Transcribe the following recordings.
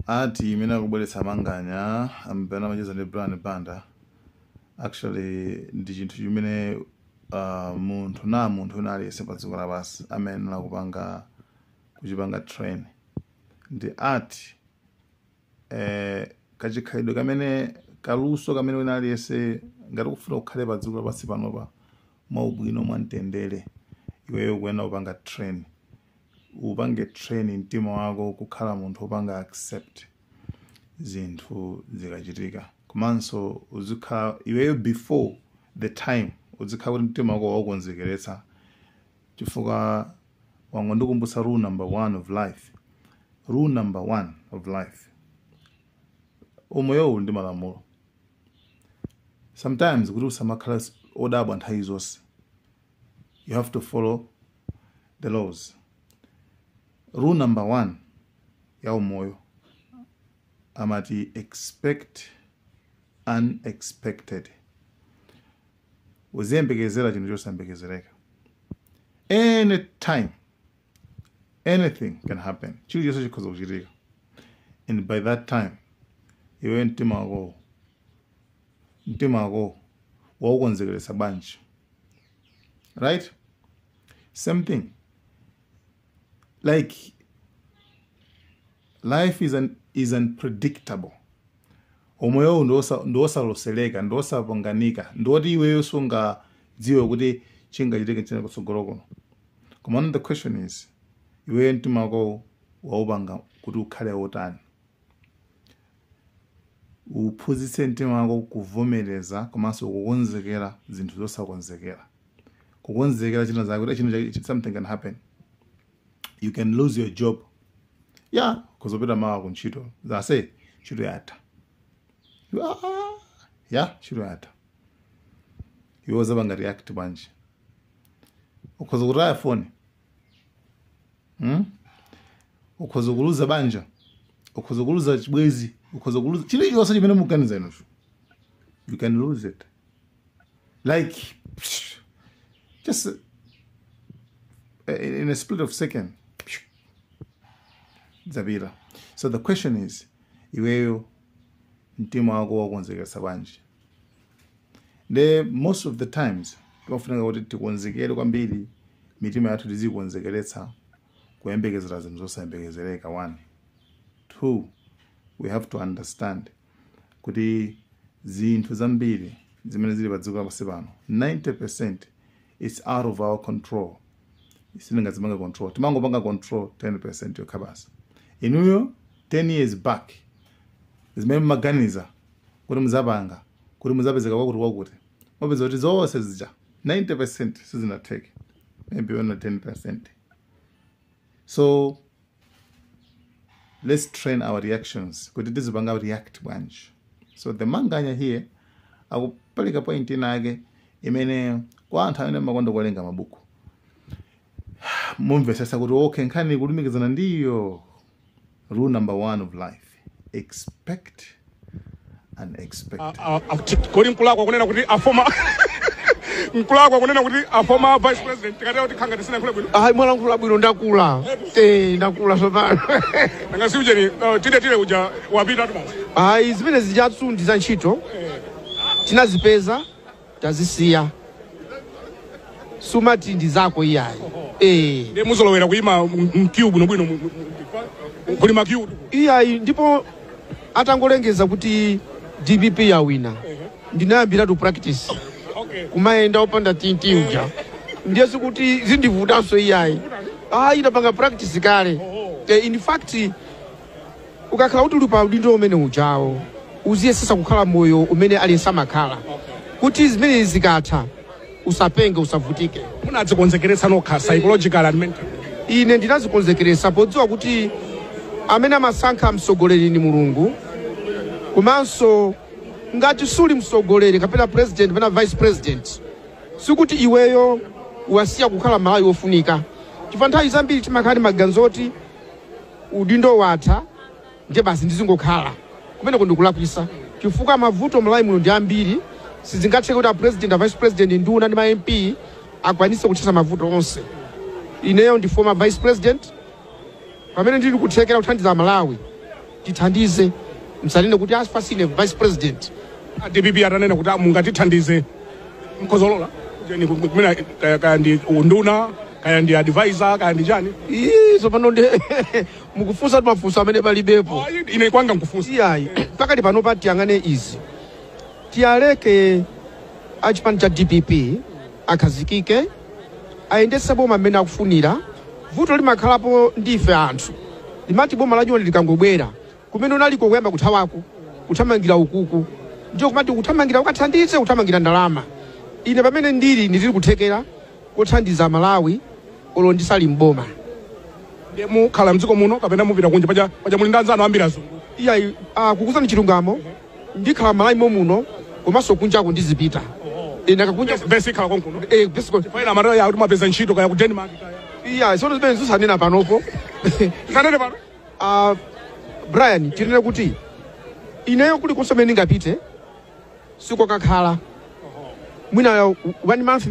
Ati imene akubweretsa Manganya amene amacheza ndi Brian Banda actually ndi chinthu chimene munthu na munthu wina aliyense pa dziko lapansi amayenera kupanga, kuchipanga train. Ndi art, kachikhalidwe kamene kaluso kamene wina aliyense, ngati kufuna kukhale pa dziko lapansi panopa mwaubwino, mwamtendere, iweyo ukuyenera kupanga train, upange train mtima wako kukhala munthu wopanga accept zinthu zikachitika. Komanso uzikhala iweyo before the time, uzikhala kuti mtima wako waukonzekeretsa, chifukwa wangondikumbutsa rule number one of life. Rule number one of life, umoyowu ndi malamulo. Sometimes kuti usamakhala odabwa nthawi zonse, you have to follow the laws. Rule number one ya umoyo amati "Expect unexpected." Uziyembekezera chinthu chosayembekezereka. Anytime anything can happen, chilichonse chikhoza kuchitika, and by that time iwe mtima wako waukonzekeretsa bwanji, right? Same thing, like life is unpredictable. Umoyowu ndiwosalosereka, ndiwosapanganika, ndiwoti iweyo sungadziwe kuti chingachitike china kutsogolo kuno. Koma the question is, iweyo mtima wako waupanga kuti ukhale wotani? Uphunzitse mtima wako kuvomereza komanso kukonzekera zinthu zosakonzekera, kukonzekera china zake kuti china something can happen. You can lose your job, yeah, kuzopita mawa kuntchito zase ntchito yatha. Ah, ya, ntchito yatha. Iwe uzapanga react bwanji? Ukhoza kutaya foni, Ukhoza kuluza banja, ukhoza kuluza chibwezi, ukhoza kuluza chilichonse chimene mukuganiza inucho. You can lose it like just in a split of second, zapita. So the question is, iweyo mtima wako wakonzekesa bwanji? The most of the times timafunika kuti tikonzekere kwambiri, mitima yathu tizikonzekeretsa kuyembekezera zinthu zosayembekezereka. One, two, we have to understand kuti zinthu zambiri zimene zili pa dziko lapansi pano, 90% is out of our control. Sitingazipanga control, timangopanga control 10% yokha basi. Inuyo 10 years back, zimene mumaganiza kuti muzapanga, kuti muzapezeka kwakuti kwakuti, mupeza kuti zonse zija 90% sizinatheke, maybe only 10%. So let's train our reactions, kuti tizipanga react bwanji. So the Manganya here akupalika point inake imene kwa anthu amene makonda kuwerenga mabuku mumvesesa kuti okay, nkhani kulumikizana ndiyo rule number one of life, expect unexpected. Kodi nkulakwa kunena kuti a former, nkulakwa kunena kuti a former vice president, tikatera kuti khanga tisinayankhule bwino? Ayi, mwalankhula bwino, ndakula, ndakula tsopano. Nanga si ujeni tile tile uja wapita tu basi. Ayi, zimene zijatsu ndi za ntchito, tinazipeza, tazisiya, sumati ndi zako iyayi. Ndiye muzolowera kuyima m queue bwinobwino, kuli ma queue. Iyayi, ndipo atangolengeza kuti DPP yawina, ndinayambiratu practice kumayenda opanda tinti uja. Ndiye sikuti zindivutanso iyayi, ayi, ndapanga practice kale. In fact, ukakhala kuti uli pa udindo umene ujawo, uziyesesa kukhala moyo umene aliyense amakhala, kuti zimene zikatha usapenge, usavutike. Munadzikonzekeretsa nokha psychological and mental? Ine ndinazikonzekeretsa podziwa kuti amene amasankha mtsogoleri ni Mulungu. Komanso ngati suli mtsogoleri kapena president kapena vice president, sikuti iweyo wasiya kukhala Malawi wofunika, chifukwa nthawi zambiri timakhala ndi maganizo oti udindo watha, ndiye basi ndizingokhala. Kumeneko ndikulakwisa, chifukwa mavuto Malawi muno ndi ambiri. Sizingatheke kuti a president, a vice president, nduna ndi ma MP akwanise kuthetsa mavuto onse. Ineyo ndi former vice president, pamene ndili kuthekera kuthandiza Malawi. Tithandize, msanene kuti asifasine vice president. A DPP atanena kuti, "Ah, mungatithandize," mkhozolola kumene kaya ndi unduna, kaya ndi advisor, kaya ndi chani? Ii, tsopano ndi mukufunsa mafunso amene palibepo. Ah, ine kwanga nkufunsa. Iyayi, pakati panopa tiyang'ane izi, tiyaleke achipani cha DPP akhazikike, ayendetse boma mmene akufunira. Vuto limakhalapo ndife anthu, limati boma lanyoni likangobwera, kumene unaliko kuyamba kuthawako, kuthamangira ukuku, ndiyo kumati kuthamangira ukathandize, kuthamangira ndalama. Ine pamene ndili, ndili kuthekera kothandiza Malawi olo ndisali mboma. Ndiye mukhala mdziko muno kapena mupita kunja? Paja muli ndi anzanu ambiri azungu. Iyayi, kukuzani chilungamo, ndikhala Malawi momuno, komanso kunjako ndizipita. Ine akakunja Besi ikhala konkuno? Eh, basically. Faina amatoya ya kuti mapeza ntchito kaya ku Denmark, kaya. Iya, sono zimene zisanena panopo. Tisanene pano. Brian, tinene kuti ineyo kulikonse kumene ndingapite sikokakhala, mwina one month,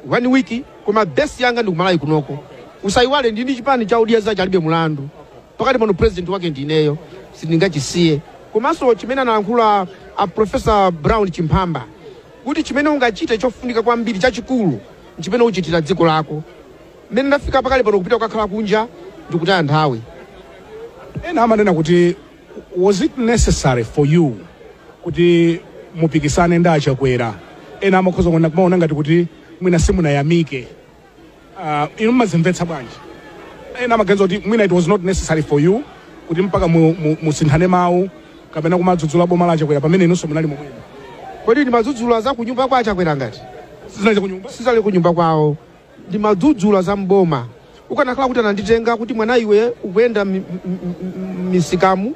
one week, koma base yanga ndikumalawi kunoko. Usayiwale ndini chipani cha Odya Zake Alibe Mulandu, pakati pano president wake ndineyo, sindingachisiye. Komanso chimene analankhula a Professor Brown Chimphamba kuti chimene ungachite chofunika kwambiri, chachikulu, nchimene uchitira dziko lako. Mmene ndafika pakali pano, kupita kukakhala kunja ndikutaya nthawi. Ena amanena kuti, was it necessary for you kuti mupikisane ndi Achakwera? Ena amakhoza kuona, kumaona ngati kuti mwina simunayamike. Inu mumazimvetsa bwanji? Ena amaganiza kuti mwina it was not necessary for you kuti mpaka musinthane mawu kapena kumadzudzula boma la Achakwera pamene inunso munali momwemo. Kodi ndimadzudzula za kunyumba kwa Achakwera ngati? Sizinali kunyumba. Sizali kunyumba kwawo, ndimadzudzula za mboma. Ukanakhala kuti ananditenga kuti, "Mwana iwe, ukuyenda misikamu,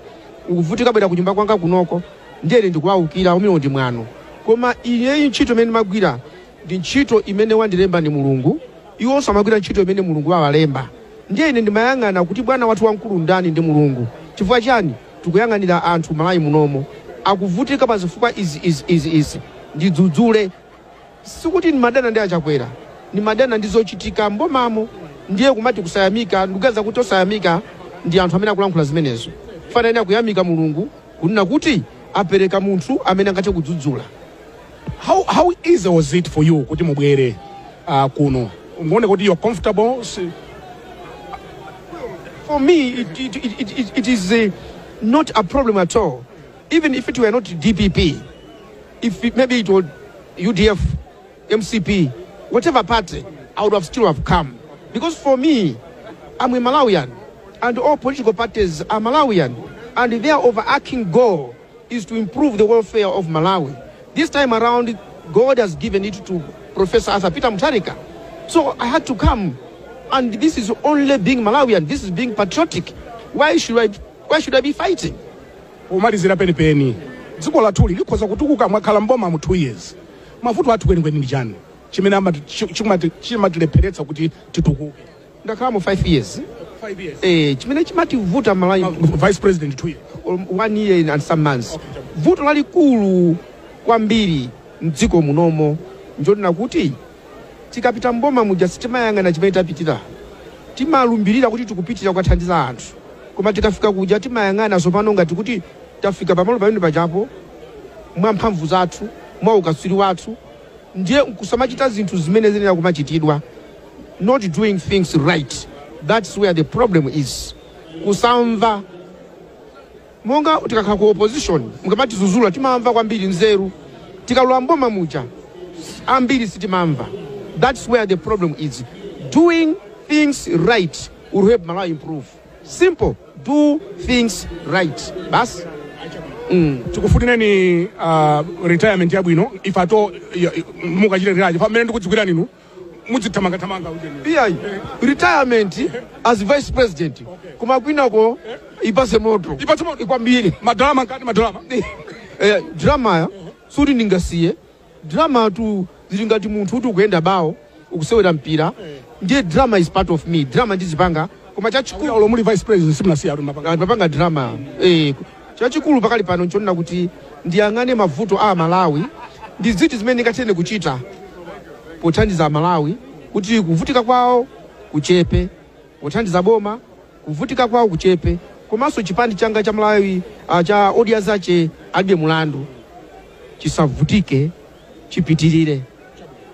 ukuvutika, bwera kunyumba kwanga kunoko," ndiyene ndikuwawukira, umene ndi mwano. Koma ineyi ntchito imene ndimagwira ndi ntchito imene wandilemba ndi Mulungu, iwonso amagwira ntchito imene Mulungu wawalemba. Ndiye ine ndimayang'ana kuti bwana wathu wamkulu ndani? Ndi Mulungu. Chifukwa chani? Tikuyang'anira anthu Malawi munomo akuvutika pa zifukwa izi, izi, izi, izi, ndidzudzule. Sikuti ndimadana ndi Achakwera, ndimadana ndi zochitika mbomamo. Ndiye kumati kusayamika, ndikuganiza kuti osayamika ndi anthu amene akulankhula zimenezo. Fanani akuyamika Mulungu kunena kuti apereka munthu amene angathe kudzudzula. How easy was it for you kuti mubwere kuno? Muone kuti you're comfortable? For me, it is not a problem at all. Even if it were not DPP, if it, maybe it was UDF, MCP, whatever party, I would have still have come. Because for me, I'm a Malawian, and all political parties are Malawian, and their overarching goal is to improve the welfare of Malawi. This time around, God has given it to Professor Arthur Peter Mutharika. So I had to come. And this is only being Malawian. This is being patriotic. Why should I be fighting? Pomalizira penipeni, dziko lathuli likhoza kutukuka? Mwakhala mboma mu 2 years, mavuto athu kwenikweni ndi chani chimene chimatilepheretsa kuti titukuke? Ndakhala mu 5 years. 5 years. Eh, chimene chimativuta Malawi, Vice president 2 years. One year and some months. Vuto lalikulu kwambiri mdziko munomo njonena kuti tikapita mboma muja sitimayang'ana chimene tapitira. Timalumbirira kuti tikupitira kukathandiza anthu, koma tikafika kuja timayang'ana tsopano ngati kuti tafika pamalo pamene pajapo mwa mphamvu zathu, mwa ukaswiri wathu, ndiye nkusamachita zinthu zimene zenera kumachitidwa. Not doing things right, that's where the problem is. Kusamva, monga tikakhala ku opposition mukamatizuzula timamva kwambiri nzeru, tikalowa mboma muja ambiri sitimamva. That's where the problem is. Doing things right will help Malawi improve. Simple, do things right, basi. Tikufunireni retirement yabwino, if at all mukachite retire. Pamene ndikudziwirani inu mudzithamangathamanga ujeni. Iyayi, retirement as vice president, koma kwinako ipase moto. Ipatse moto. Kwambiri. Madrama nkati madrama. Eh, drama ya suti ndingasiye drama tu, zili ngati munthu kuti ukuyenda bawo, ukusewera mpira, ndiye drama is part of me. Drama ndizipanga, koma chachikulu Olo muli vice president simunasiya kuti mapanga? Mapanga drama, eh. Chachikulu pakali pano nchonena kuti ndiyang'ane mavuto a Malawi ndi ziti zimene ndingathe kuchita pothandiza Malawi kuti kuvutika kwawo kuchepe, pothandiza boma kuvutika kwawo kuchepe. Komanso chipani changa cha Malawi cha Odya Zache Alibe Mulandu chisavutike, chipitirire.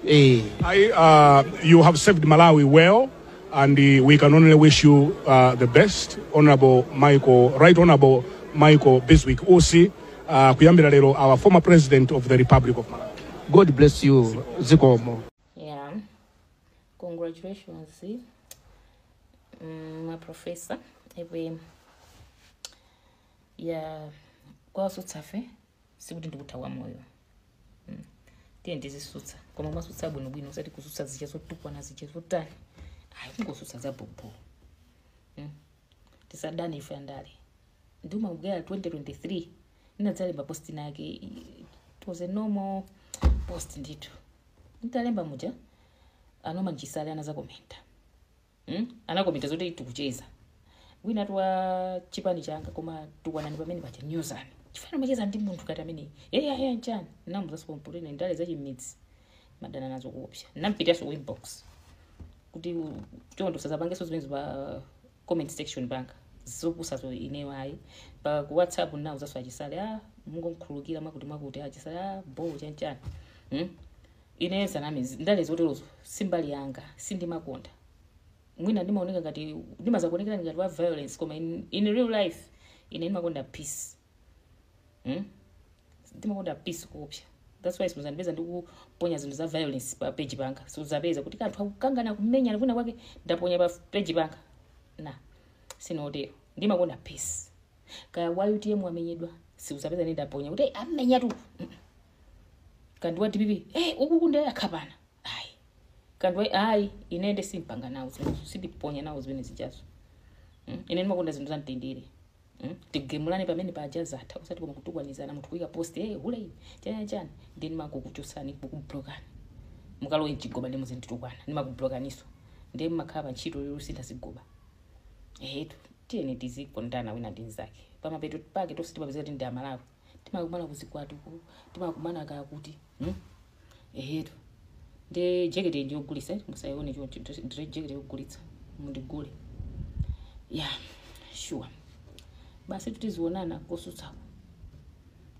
You have served Malawi well, and we can only wish you the best, Honorable Michael, Right Honorable Michael Bizwick Usi, kuyambira lero our former President of the Republic of Malawi. God bless you. Zikomo. Yeah, congratulations, ma professor APM. Yeah, kwasutsafe sikuti ndikuthawa moyo. Tiye ndizisutsa, koma mwasutsa bwinobwino, usati kusutsa zija zotukwana, zija zotani, ayi, kungosutsa zabhobho. Tisadane ife andale. Ndimabwera 2023, ndinadzalemba post nake, it was a normal post ndithu. Ntalemba muja, anoma nchisale anazakomenta, Anakomenta zoti tikucheza wina tuwa chipani changa, koma tukwanani pamene paja, nyozani chifana macheza ndi munthu kati amene eya nchani namuzasikompulene ndale zachimidzi madana nazo kuopsa. Nampitaso ku inbox kuti chondo sazapangeso zimenezo pa comment section panga zopusazo, ineyo ayi. Pa ku WhatsApp nawo zaso achisale, ah, mungomkhululukira mwakuti mwakuti achisale, ah, bo chanchani, Ineyo sanami, ndale zoterozo simbali yanga, sindimakonda. Mwina ndimaoneka ngati ndimazakuonekera ngati wa violence, koma in real life ine ndimakonda peace, Ndimakonda peace kuopsa. That's why simuzandipeza ndikuponya zinthu za violence pa page panga. Simuzapeza kuti kanthu akukangana, kumenyana kwina kwake, ndaponya pa page panga na sinotero. Ndimakonda peace. Kaya wa UTM amenyedwa, siuzapeza ndi ndaponya kuti, "Hey, amenya tu." Kandi wa DPP, hey, uku kunde akhapana, ayi. Kandi wa ayi, ine nde simpanga nawo zimenezo, sindiponya nawo zimene zijazo, Ine ndimakonda zinthu za mtendere, Tigemulane pamene paja, zatha, usati koma kutukwanizana, munthu kuyika post, hey, hule iwe, chani chani, ndi ndimakukuchosani, kukublokani, mukalowe mchigoba ndi muzinditukwana, ndimakublokaniso, ndi mmakhala pa ntchito yosintha zigoba. Ehetu, tiyeni tizikondana wina ndi nzake. Pamapeto pake tonse timapeza kuti ndi Amalawi, timakumana kuzikwatuko, timakumana kaya kuti, Ehetu, ndi jekete ndiyogulitsa, musayione choncho, ndi jekete yogulitsa, mundigule. Yeah, sure, basi tizionana kosutsako.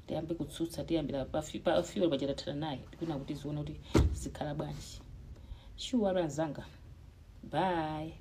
Tiyambe kutsutsa, tiyambira pa fuel pachatathana naye, tikuna kuti zione kuti zikhala bwanji. Sure, anzanga, bye.